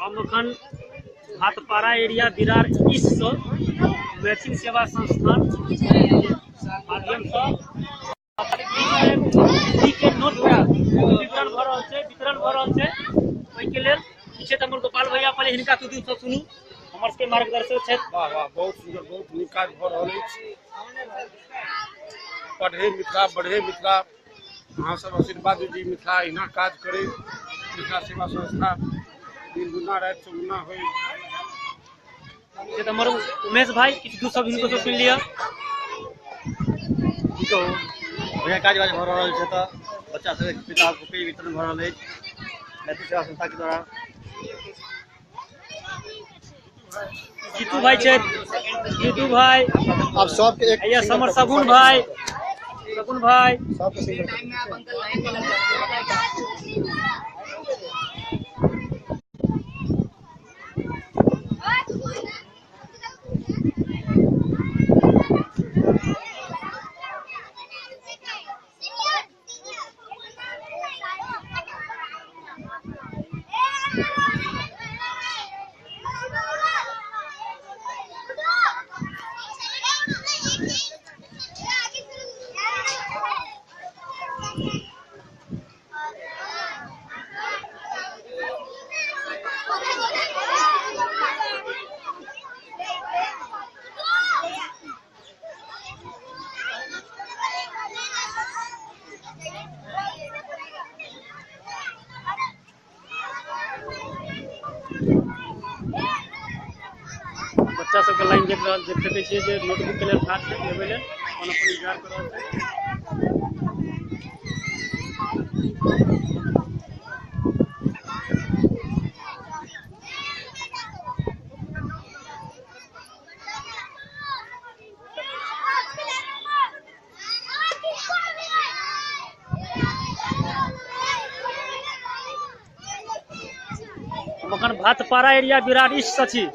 हम अखन भातपाड़ा एरिया बिरार ईस्ट से मैथिल सेवा संस्थान माध्यम से फ्री के नोटबुक वितरण भ रहल छै, वितरण भ रहल छै। ओहि के लेल पीछे हमर गोपाल भैया पहले हिनका तू दिल से सुनू, हमर सबके मार्गदर्शक छथि। वाह वाह, बहुत सुंदर, बहुत नीक काज भ रहल अछि। पढ़े मिथिला बढ़े मिथिला, अहाँ सब आशीर्वाद दी मिथिला एहिना काज करे। मिथिला सेवा संस्था दिन दुना राति चौगुना होय। से तऽ हमर उमेश भाई किछु दू शब्द हिनको से सुनि लिअ। की कहू, बढ़िआँ काज वाज भऽ रहल छै। तऽ बच्चा सबके किताब कॉपी वितरण भऽ रहल अछि मैथिली सेवा संस्था के द्वारा। जीतू भाई छथि, जीतू भाई आब सबके एक भैया समर सगुन भाई, सगुन भाई सबके सिंगल। बच्चा सबके लाइन देख रहल देख सकै छियै जे नोटबुक के लेल ठाढ़ छै, लेबै लेल अपन अपन इंतजार कर रहल छै। हम अखन भातपाड़ा एरिया बिरार ईस्ट से छी।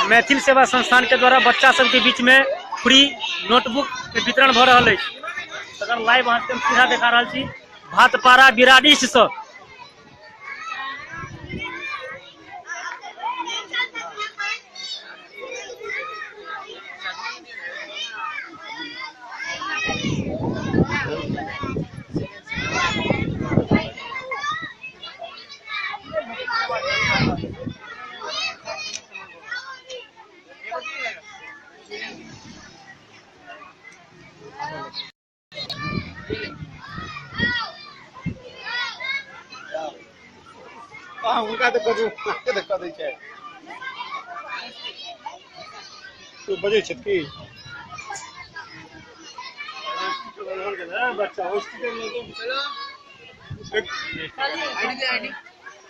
मैथिल सेवा संस्थान के द्वारा बच्चा सबके बीच में फ्री नोटबुक के वितरण भ रहल अछि। तकर लाइव अहाँ सबके हम सीधा देखा रहल छी भातपाड़ा बिरार ईस्ट से। हुनका तऽ करू, अहाँके तऽ कऽ दै छै। तू बजै छथि की? बच्चा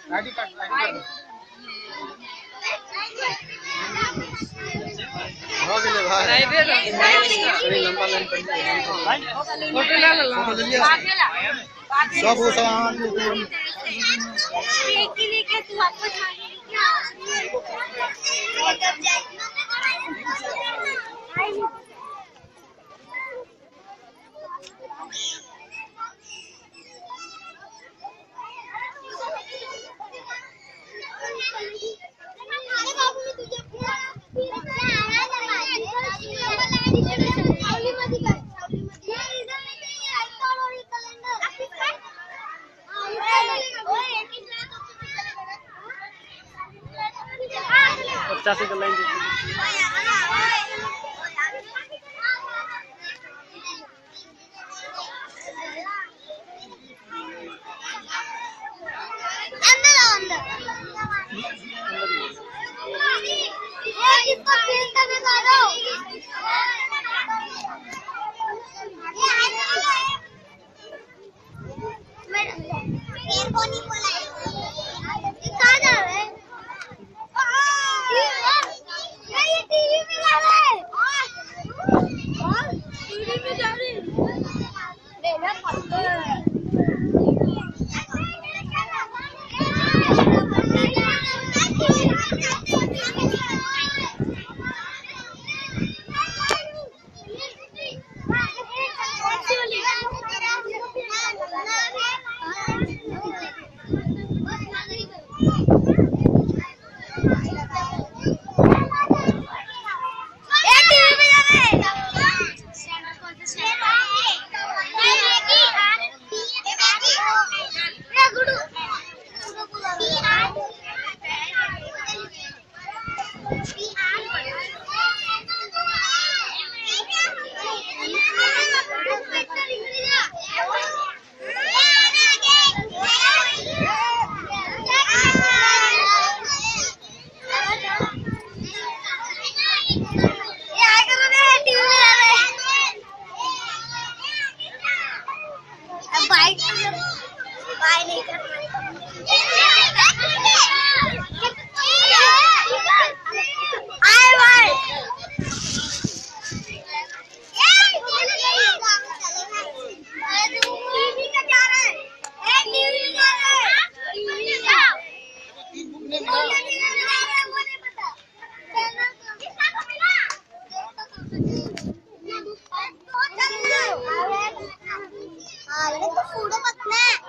आईडी कार्ड भऽ गेलै भाई, कनि लंबा लाइन पर फोटो ले लिअ सब, ओ सब अहाँ बच्चा सबके लाइन देख। अंदर अंदर।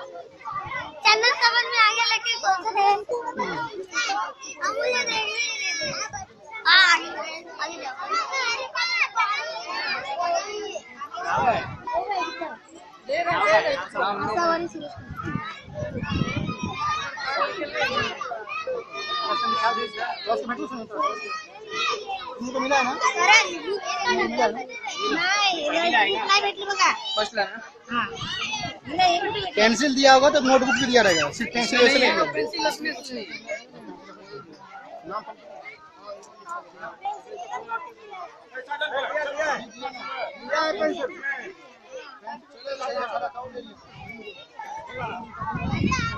चैनल समझ में आ गया लेकिन कौन सा है तुमको मिला है ना? पेंसिल दिया होगा तो नोटबुक भी दिया रहेगा, सिर्फ पेंसिल ऐसे नहीं। पेंसिल अपने से नहीं। पेंसिल।